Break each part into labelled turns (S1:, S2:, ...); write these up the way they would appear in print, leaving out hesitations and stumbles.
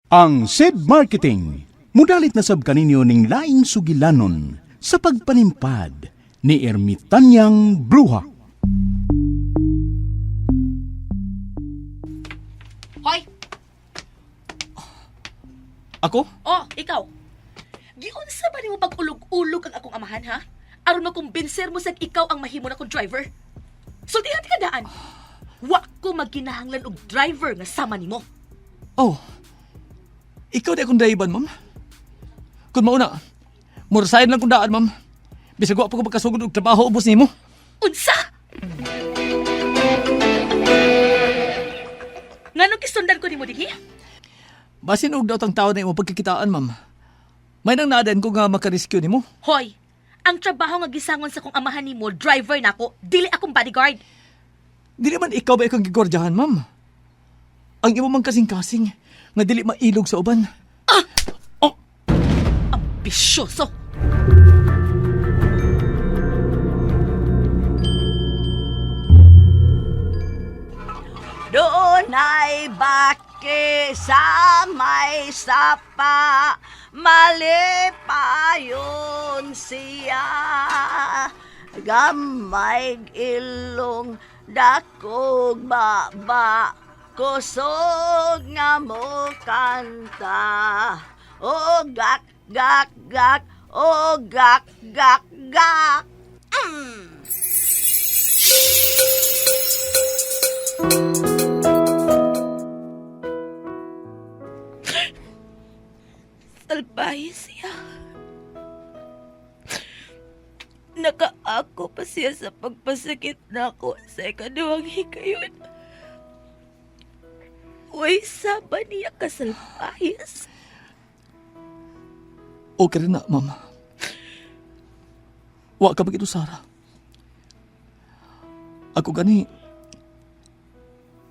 S1: Ang SED Marketing, mudalit na sab kaninyo ning laing sugilanon sa pagpanimpad ni Ermitanyang Bruha.
S2: Hoy!
S3: Ako?
S2: Oh, ikaw. Giunsa ba nimo pag-ulog-ulog ang akong amahan, ha? Aron makumbinser mo sag ikaw ang mahimo na kong driver. Sultihan ka daan. Wa ko magkinahanglan og driver nga sama nimo.
S3: Oh. Ikaw di akong daiban, ma'am. Kung mauna, murasahin lang kong daan, ma'am. Bisag wa pa ko pagkasugod og trabaho ubos nimo.
S2: Unsa? Nganong gisundan ko nimo dinhi?
S3: Basin og daot ang tao na imo pagkakitaan, ma'am. May nang naadan ko nga makarescue nimo.
S2: Hoy, ang trabaho nga gisangon sa kong amahan nimo, driver nako, dili akong bodyguard.
S3: Dili man ikaw ba ikong gigordyahan, ma'am? Ang imo mang kasing-kasing nga dili mailog sa uban. Oh,
S2: Ambisyoso.
S4: Doon ay baki sa may sapa, malipayon siya. Gamay ilong dakog baba, kusog nga mo kanta. O gak, gak, gak, o gak, gak, gak.
S2: Salbahe siya. Nakaako pa siya sa pagpasakit nako sa ikaduhang hikayon. Uy, saba niya kasalbahis.
S3: Okay rin na, ma'am. Wa ka ba Sara? Ako gani,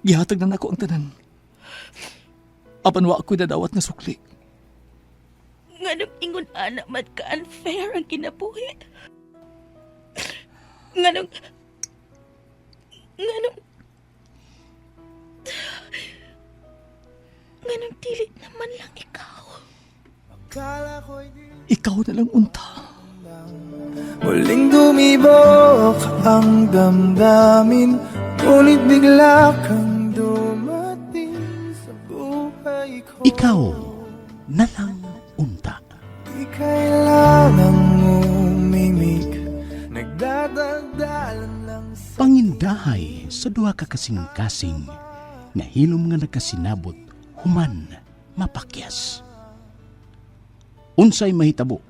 S3: gihatag na nako ang tanan. Apan wa ako'y dadawat nga sukli.
S2: Nganong ingon ana man ka unfair ang kinabuhi. Nganong nganong nganong dili naman lang ikaw.
S3: Ikaw na lang unta.
S5: Muling tumibok ang damdamin, ngunit bigla kang dumating sa buhay ko.
S1: Ikaw na lang unta.
S5: Di kailangang umimik, nagdadaldalan lang sa
S1: Pangindahay sa duha ka kasing-kasing nga hilom nga nagkasinabot human mapakyas. Unsay mahitabo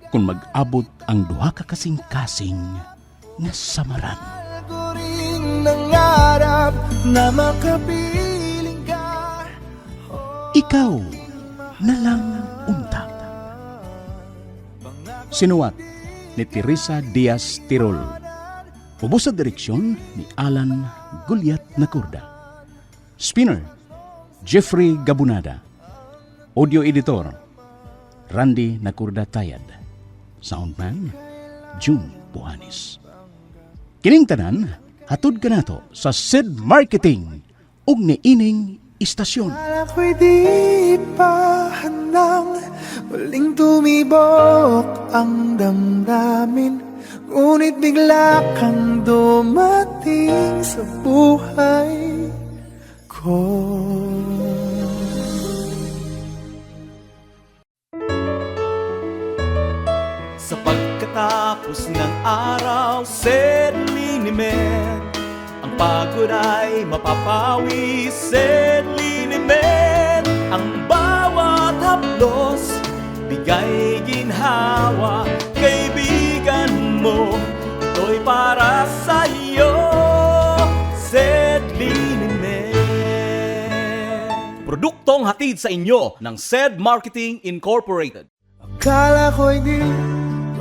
S1: kung mag-abot ang duha ka kasing-kasing nga samaran.
S5: ko rin nangarap na makapiling ka.
S1: Ikaw na lang unta. Sinuwat ni Teresa Diaz Tirol. Ubos sa direksyon ni Alan Gulyat Nakurda. Spinner, Jeffrey Gabunada. Audio editor, Randy Nakurda Tayad. Soundman, June Buhanis. Kining tanan, hatod kanato sa Sid Marketing ug niining istasyon.
S5: Akala ko'y di pa handang muling tumibok ang damdamin, ngunit bigla kang dumating sa buhay ko.
S6: Sa pagkatapos ng araw, said Linimen, ang pagod ay mapapawi, said Linimen. Ang bawat haplos, bigay ginhawa, kaibigan mo, ito'y para sa'yo, said Linimen. Produktong hatid sa inyo ng SED Marketing Incorporated.
S5: Akala ko'y di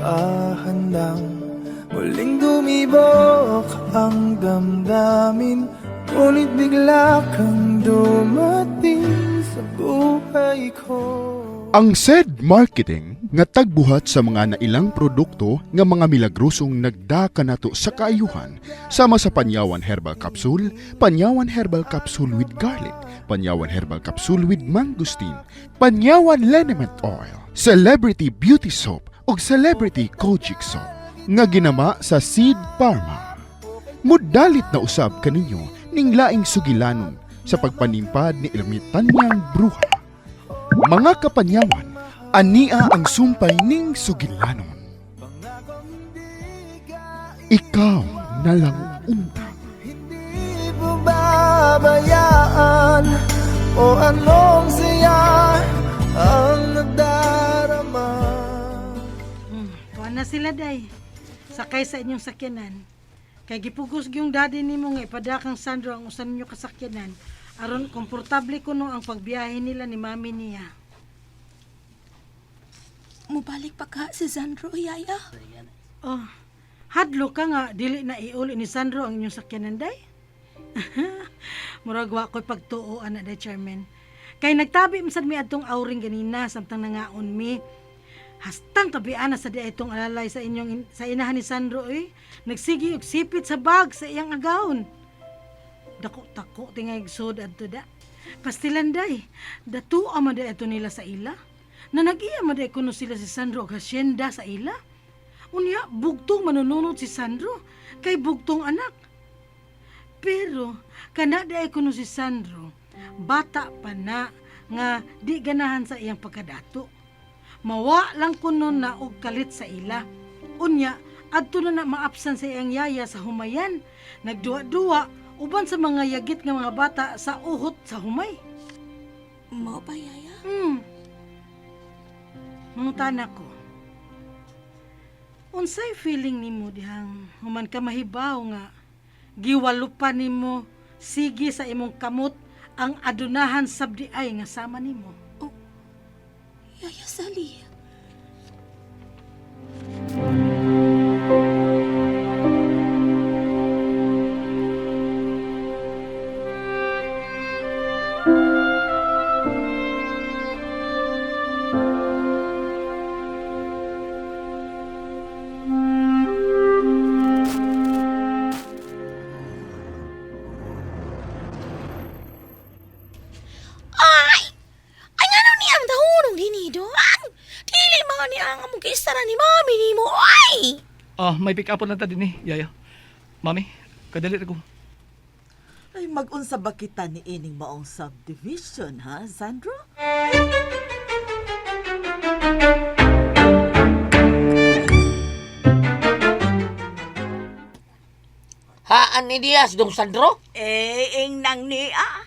S5: pa handang muling tumibok ang damdamin, ngunit bigla kang dumating sa buhay ko.
S7: Ang SED Marketing Nga tagbuhat sa mga nailang produkto nga mga milagrosong nagdaka nato sa kaayuhan sama sa Panyawan Herbal Capsule, Panyawan Herbal Capsule with Garlic, Panyawan Herbal Capsule with Mangosteen, Panyawan Liniment Oil, Celebrity Beauty Soap ug Celebrity Kojic Soap nga ginama sa Seed Pharma. Mudalit na usab kaninyo ning laing sugilanon sa pagpanimpad ni Ermitanyang Bruha. Mga kapanyawan, ania ang sumpay ning sugilanon. Ikaw na lang unta.
S5: Hindi pababayaan o anong saya ang nadarama.
S8: Tuwa na sila, day. Sakay sa inyong sakyanan. Kay gipugos gyung daddy nimo nga ipadakang Sandro ang usa ninyo kasakyanan aron komportable kuno ang pagbiyahe nila ni mami niya.
S2: Mubalik pa ka si Sandro, Yaya.
S8: Oh, hadlo ka nga dili na iuli ni Sandro ang inyong sakyanan, day. Murag wa ko'y pagtuo ana day, chairman. Kay nagtabi man sad mi adtong awring ganina samtang nangaon mi. Hastang tabian na sa di itong alalay sa inyong sa inahan ni Sandro eh. Nagsigi og sipit sa bag sa iyang agawon. Dako tako tingay sud adto da. Pastilan day, datua man day ato nila sa ila. Na nag-iya man day kuno sila si Sandro og hasyenda sa ila. Unya, bugtong manununod si Sandro kay bugtong anak. Pero kana di ay kuno si Sandro, bata pa na nga di ganahan sa iyang pagkadato. Mawa lang kuno na og kalit sa ila. Unya, adto na na maapsan sa iyang yaya sa humayan. Nagduwa-duwa uban sa mga yagit nga mga bata sa uhot sa humay.
S2: Mao ba, Yaya?
S8: Mangutana ko. Unsay feeling nimo dihang human ka mahibaw nga giwalupan nimo sige sa imong kamot ang adunahan sabdi ay nga sama nimo.
S2: Yaya Sally. Ay! Ay, nga ni ang dahunong dini, doang! Dili mga ni ang among kaistara ni mami ni mo, ay!
S3: Ah, may pick up na ta din eh, Yaya. Mami, kadali ra ko.
S4: Ay, mag-unsa ba kita ni ining maong subdivision, ha, Sandro?
S9: Haan ni Diaz, dong Sandro?
S4: Eh, ingnang niya.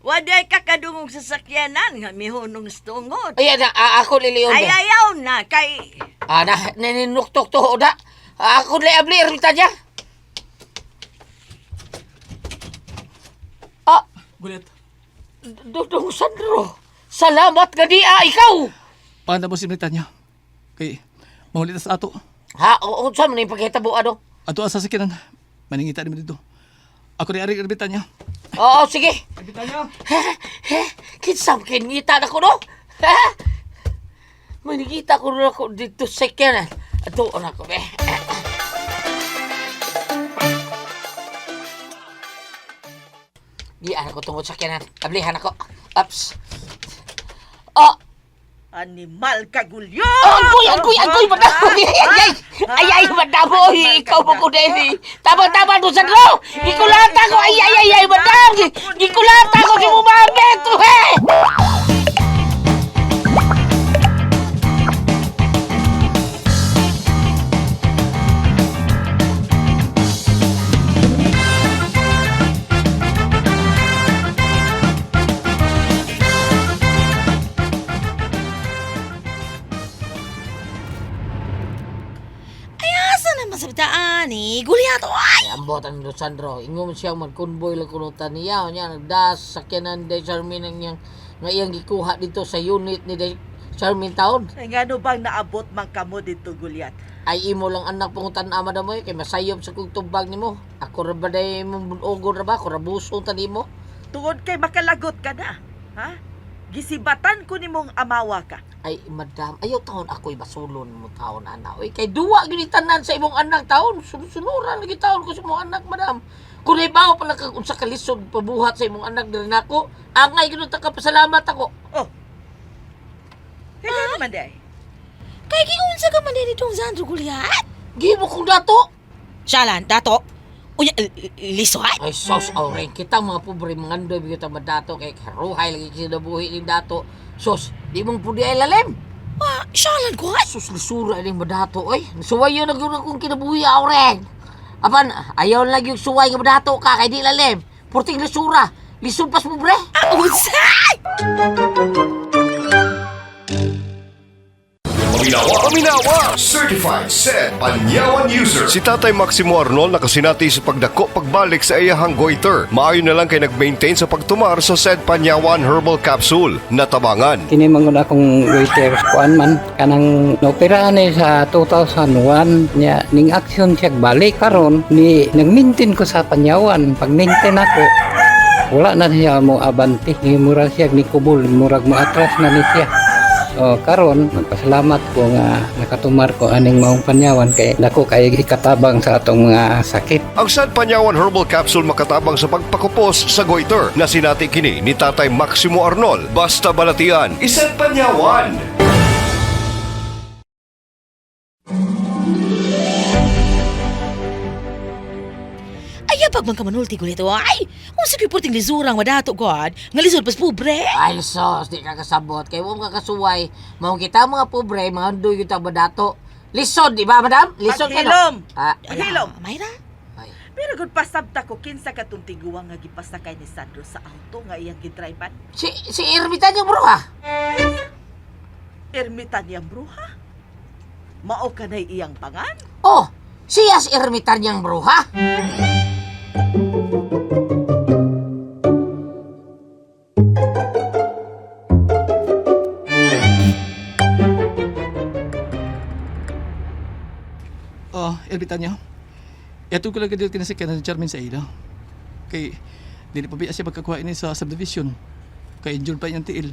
S4: Waday ka kadungog sa sakyanan nga mihunong sa tungod.
S9: Ay, na, ako liliyon.
S4: Ay, ayaw na, kay...
S9: Ah, na, naninuktok to, da. Ako li abli, ermita niya. Ah,
S3: Gulit.
S9: dong Sandro. Salamat nga di, ikaw.
S3: Paano mo si Britanya? Kay, mahulit na sa ato.
S9: Ha, o, unsa man yung pagkitabo, ano?
S3: Ato asa sa kinan. Maningita ni mo dito. Ako ni Ari Britanya.
S9: Oo, sige.
S3: Britanya!
S9: Kinsam kinita na ko, no? Ha? Manigita ko na ako dito sa kanan. Ato, na ko, be. Di, ano ko tungkol sa kanan. Ablihan ako. Ups. Oh,
S4: Animal ka, gulyo!
S9: oh, angkoy, angkoy, angkoy, madamo. Ay, ay, ay, ay, ay, madamo. Ikaw mo ko din. Tama-tama doon sa draw. Gikulata ko. Ay, ay, ay, ay, madam. Gikulata ko si Mumamit. Eh!
S2: Ay, asa naman sa bitaan eh? Gulyato, ay!
S9: Ay, ambot ang Don Sandro. Ingon siya magkunboy lang kunutan niya. Niya, nagdas, sakyanan de Charmin ang niyang nga iyang gikuha dito sa unit ni de Charmin Town.
S4: Ay, ngano bang naabot man kamo dito, Gulyat?
S9: Ay imo lang anak pangutan ama na mo eh, kay masayop sa kong tubag nimo. Ako ra ba day imong bunogon ra ba? Ako ra buso ta nimo.
S4: Tungod kay makalagot ka na, ha? Gisibatan ko nimong amawa ka.
S9: Ay, madam, ayaw taon ako'y basulon mo taon, ana. Uy, kay duwa gyud ni tanan sa imong anak taon. Sunod-sunuran lagi taon ko sa imong anak, madam. Kung ibaw pala kag unsa ka lisod pabuhat sa imong anak diri nako, angay gyud ta ka pasalamat ako.
S4: Oh. Kaya naman day.
S2: Kay giunsa ka man ni tong Sandro Goliat?
S9: Gihimo kong dato.
S2: Siyalan, dato. Unya, lisod?
S9: Ay, sos, aureng, kita mga pobre, mga andoy, bigyan ta madato, kay karuhay lagi kinabuhi ni dato. Sos, di mong pudi ay lalim.
S2: Ah, siyalan ko.
S9: Sus, lisura ining madato, oy. Suway yun ang akong kinabuhi, aureng. Apan, ayaw na lagi yung suway nga madato ka, kay di lalim. Purting lisura. Lisod pas pobre.
S2: Ah, unsa?
S10: Paminawa! Certified said Panyawan user. Si Tatay Maximo Arnold nakasinati sa pagdako pagbalik sa iyahang goiter. Maayo na lang kay nag-maintain sa pagtumar sa said Panyawan Herbal Capsule. Natabangan.
S11: Kini man gud akong waiter kuan man kanang naoperahan ni sa 2001 niya ning action siya balik karon ni nagmaintain ko sa Panyawan. Pag maintain ako, wala na siya mo abante, ni mura siya ni kubol, murag mo atras na ni siya. O karon nagpasalamat ko nga nakatumar ko aning maong Panyawan kay dako kay ikatabang sa atong mga sakit.
S10: Ang sad Panyawan Herbal Capsule makatabang sa pagpakupos sa goiter. Nasinati kini ni Tatay Maximo Arnold. Basta balatian, isad Panyawan!
S2: Ay, pag man ka manulti ko nito, ay! Unsa ko'y purting lisurang madato, God? Nga lisod pas pobre.
S9: Ay, sos, di ka kasabot. Kay huwag ka kasuway. Maong kita mga pobre, mga andoy yung madato. Lisod, di ba, madam? Lisod ka, no?
S4: Paghilom.
S9: Ah,
S4: Paghilom.
S2: Mayra?
S9: Ay.
S4: Pero gud pasabta ko kinsa katong tiguang nga gipasakay ni Sandro sa auto nga iyang gidriban.
S9: Si Ermitan yung bro, ha?
S4: Ermitan niyang bruha. Mao kanay iyang pangan.
S9: Oh, siya si Ermitan niyang bruha.
S3: Oh, Ermitanyo. Ito ko lang kadil kinasakyan ng chairman sa ila. Kay, dili pa biya siya magkakuha ini sa subdivision. Kay injured pa niyang tiil.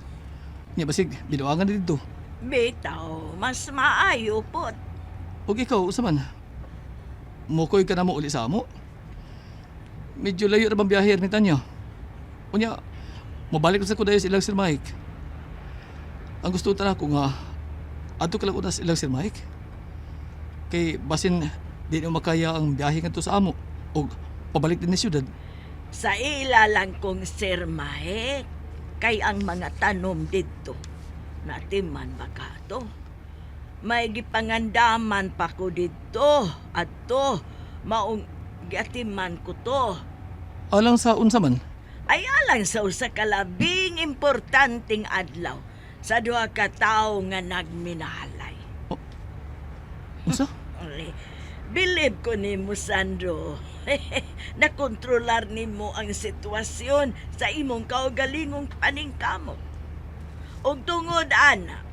S3: Niya basig, binuangan na dito.
S4: Bitaw, mas maayo pot.
S3: Og ikaw, usa man. Mukoy ka na mo uli sa amo. Medyo layo ra bang biyahe, Ermitanyo. Unya, mabalik sa ko dayon sa ilang Sir Mike. Ang gusto ta ko nga, adto ka lang una sa ilang Sir Mike. Kay basin di na makaya ang biyahe ngadto sa amo og pabalik din ni syudad.
S4: Sa ila lang kong Sir Mike, kay ang mga tanom didto. Natiman ba ka to? May gipangandaman pa ko didto. Adto, maong giatiman ko to.
S3: Alang sa unsa man,
S4: Ay alang sa usa ka labing importanteng adlaw sa duha ka tawo nga nagminahalay.
S3: Unsa?
S4: Ore, believe ko nimo, Sandro. Nakontrolar nimo ang sitwasyon sa imong kaugalingong paningkamot. Ug tungod ana,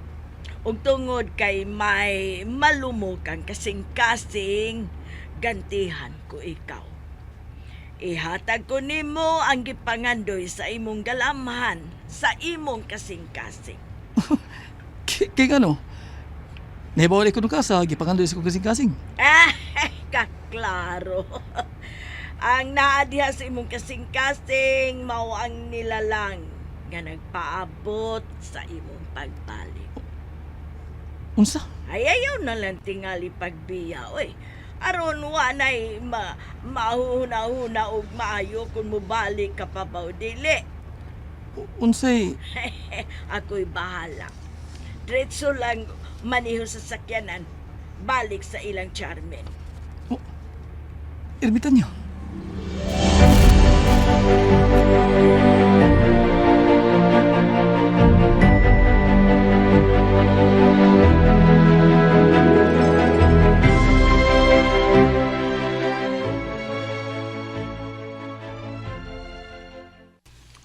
S4: ug tungod kay may malumok ang kasing-kasing, gantihan ko ikaw. Ihatag ko nimo ang gipangandoy sa imong galamhan, sa imong kasing-kasing.
S3: Kay ano? Nahibaw ko nung kasa, gipangandoy sa kong kasing-kasing.
S4: Ah, kaklaro. Ang naa diha sa imong kasing-kasing mao ang nilalang nga nagpaabot sa imong pagbalik.
S3: Unsa?
S4: Ay ayaw na lang tingali pagbiya, oy. Aron wa nay mahuhuna-huna og maayo kung mobalik ka pa ba o dili.
S3: Unsay
S4: Ako'y bahala. Diretso lang maniho sa sakyanan, balik sa ilang charmin.
S3: Ermitanyo?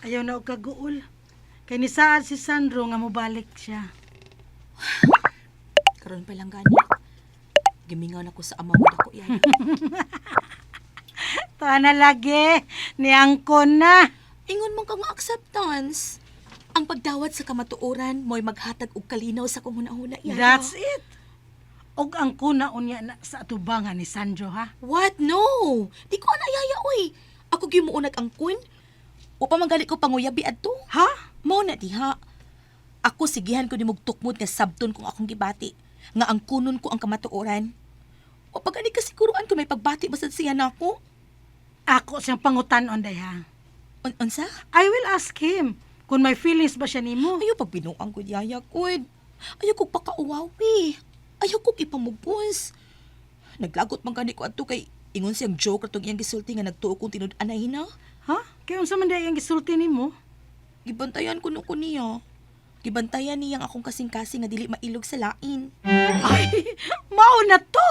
S8: Ayaw na og kaguol. Kay nisaad si Sandro nga mobalik siya.
S2: Karon pa lang gani. Gimingaw na ko sa amaw ko yan.
S8: Tuwa na lagi, niangkon na.
S2: Ingon man ka nga acceptance. Ang pagdawat sa kamatuoran mo'y maghatag og kalinaw sa kong hunahuna, Yaya.
S8: That's it. Og ang kuna unya na sa atubangan ni Sandro, ha?
S2: What? No! Di ko ana, Yaya, oy. Ako gyud mo unag angkon. O pa man ko panguyabi adto.
S8: Ha?
S2: Mao na diha. Ako sigihan ko nimog tukmod nga sabton kung akong gibati. Nga ang kunon ko ang kamatuoran. O pag ani kasiguruan ko may pagbati basad siya nako.
S8: Ako siyang pangutan-on day, ha?
S2: Unsa?
S8: I will ask him kung may feelings ba siya nimo.
S2: Ayaw pag binuang ko, Yaya ko. Ayaw kong pakauwawi. Ayaw kong ipamubos. Naglagot man gani ko adto kay ingon siyang joke atong iyang gisulti nga nagtuo kong tinud-anay na.
S8: Ha? Kaya unsa man day ang gisulti nimo?
S2: Gibantayan ko no ko niya. Gibantayan niya ang akong kasing-kasing nga dili mailog sa lain.
S8: Ay, mao na to.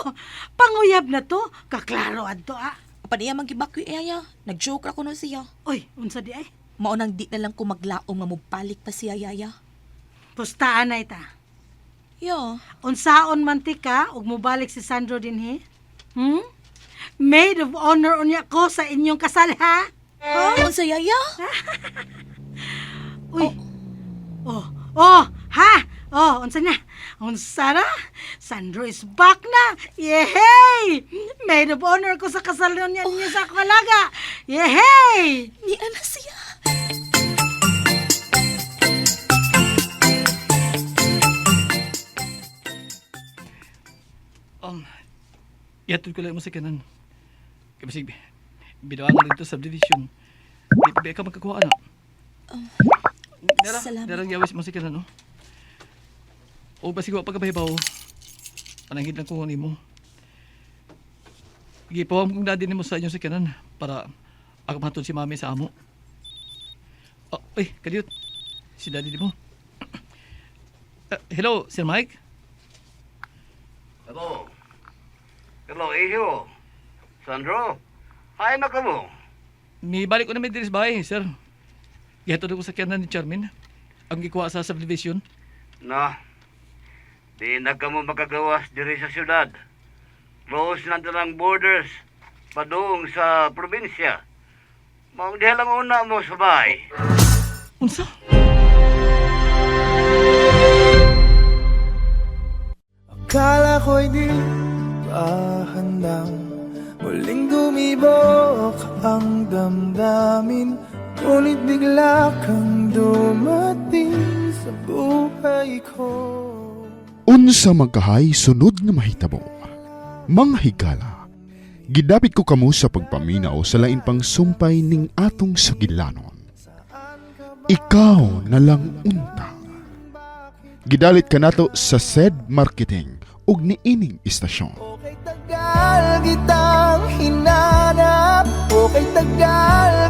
S8: Panguyab na to. Kaklaro adto, ah.
S2: Apan iya man gibakyo iya. Nag-joke ra ko no siya.
S8: Oy, unsa di ay?
S2: Mao nang di na lang ko maglaom nga mobalik pa siya, Yaya.
S8: Pustaan na ita.
S2: Ya.
S8: Unsaon man ti ka ug mobalik si Sandro dinhi? Maid of honor unya ko sa inyong kasal, ha?
S2: Ha? Unsa, Yaya?
S8: Uy. Oh, oh, ha? Oh, unsa na? Unsa na? Sandro is back na. Yehey! Maid of honor ko sa kasal niya ninyo sa akong alaga. Yehey!
S2: Niya na siya.
S3: Ihatod ko lang mo sa kanan. Kaya basig, binawangan dito subdivision. Di pa ba ka magkakuha na? Dara,
S2: Salamat.
S3: darang yawis mo sa kanan, no? O basig wa pagkabahibaw. Pananghid lang ko nimo. Gipawam kong daddy nimo sa inyo sa kanan para ako mahatod si mami sa amo. Oh, ay, kadiyot. Si daddy nimo. Hello, Sir Mike?
S12: Hello. Hello, Iho. Sandro, ay na ka mo.
S3: Mibalik ko na may diris bahay, sir. Gihatod ako sa kanan ni Charmin. Ang gikuha sa subdivision.
S12: Na, di na ka mo makagawas diri sa syudad. Close na lang borders padung sa probinsya. Maong diha lang una mo sa bahay.
S3: Unsa?
S5: Akala ko'y di pa handang muling dumibok ang damdamin, ngunit bigla kang dumating sa buhay ko.
S7: Unsa magkahay sunod nga mahitabo. Mga higala, gidapit ko kamo sa pagpaminaw sa lain pang sumpay ning atong sugilanon. Ikaw na lang unta. Gidalit kanato sa said marketing ug niining istasyon.
S5: Okay tagal kitang hinanap. Okay tagal.